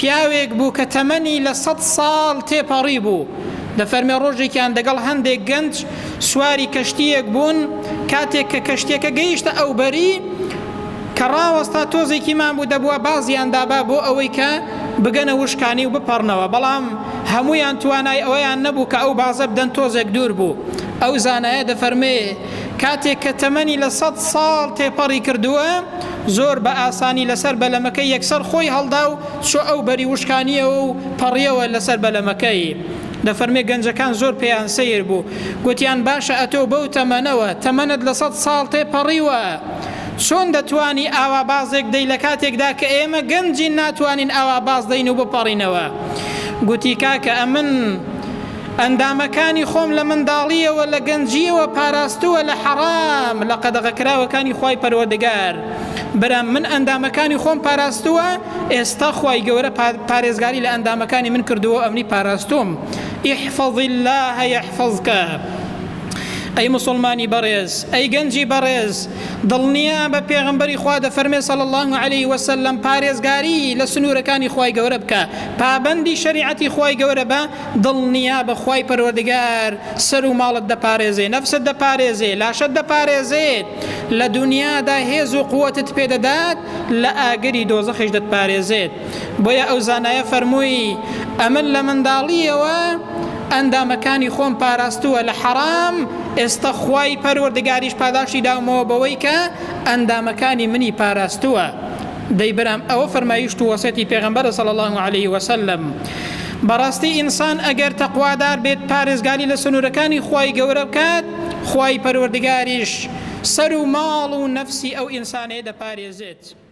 پیاوێک بوو کە تەمەنی لە سەد ساڵ تێپەڕی بوو، دەفەرمێ ڕۆژێکیان دەگەڵ هەندێک گەنج سواری کەشتییەک بوون، کاتێک کە کەشتییەکە گەیشتە ئەوبەری، کە ڕاوەستا تۆزێکی مابوو دەبوا بازیان دابا بۆ ئەوەی کە بگەنە وشکانی و بپەڕنەوە، بەڵام هەموویان توانای ئەوەیان نەبوو کە ئەو بازە بدەن تۆزێک دوور بوو. ئەو زانایە دەفەرمێ کاتێک کە تەمەنی لە سەد ساڵ تێپەڕی کردووە زۆر بە ئاسانی لەسەر بەلەمەکەی یەکسەر خۆی هەڵدا و چوە ئەو بەری وشکانیەوە و پەڕیەوە لەسەر بەلەمەکەی. دەفەرمێ گەنجەکان زۆر پێیان سەیر بوو گوتیان باشە ئەتۆ بەو تەمەنەوە تەمەنت لە سەد ساڵ تێپەڕیوە چۆن دەتوانی ئاوا بازێک دەی لە کاتێکدا کە ئێمە گەنجین ناتوانین ئاوا باز دەین و بپەڕینەوە گوتی کاکە ئەمن ئەندامەکانی خۆم لە منداڵیەوە لە گەنجیەوە پاراستووە لە حەڕام لە قەدەغەکراوەکانی خوای پەروەردگار برام من ئەندامەکانی خۆم پاراستووە ئێستا خوای گەورە پارێزگاری لە ئەندامەکانی من کردووە ئەمنی پاراستووم احفظ الله يحفظك ئەی موسڵمانی بەڕێز ئەی گەنجی بەڕێز دڵنیا بە پێغەمبەری خوا دەفەرمێ صلی اللە علیه وسلم پارێزگاری لە سنوورەکانی خوای گەورە بکە پابەندی شەریعەتی خوای گەورە بە دڵنیا بە خوای پەروەردگار سەر و ماڵت دەپارێزێ نەفست دەپارێزێ لاشەت دەپارێزێت لە دونیادا هێز و قوتت پێدەدات لە ئاگری دۆزەخیش دەتپارێزێت بۆیە ئەو زانایە فەرمووی ئەمن لە منداڵیەوە ئەندامەکانی خۆم پاراستووە لە حەرام ئێستا خوای پەروەردگاریش پاداشتی داومەوە بەوەی کە ئەندامەکانی منی پاراستووە دەی برام ئەوە فەرمایشت و وەسێتی پێغەمبەرە صلی اللە علیه وسلم بەڕاستی ئینسان ئەگەر تەقوادار بێت پارێزگاری لە سنوورەکانی خوای گەورە بکات خوای پەروەردگاریش سەر و ماڵ و نەفسی ئەو ئینسانەیە دەپارێزێت.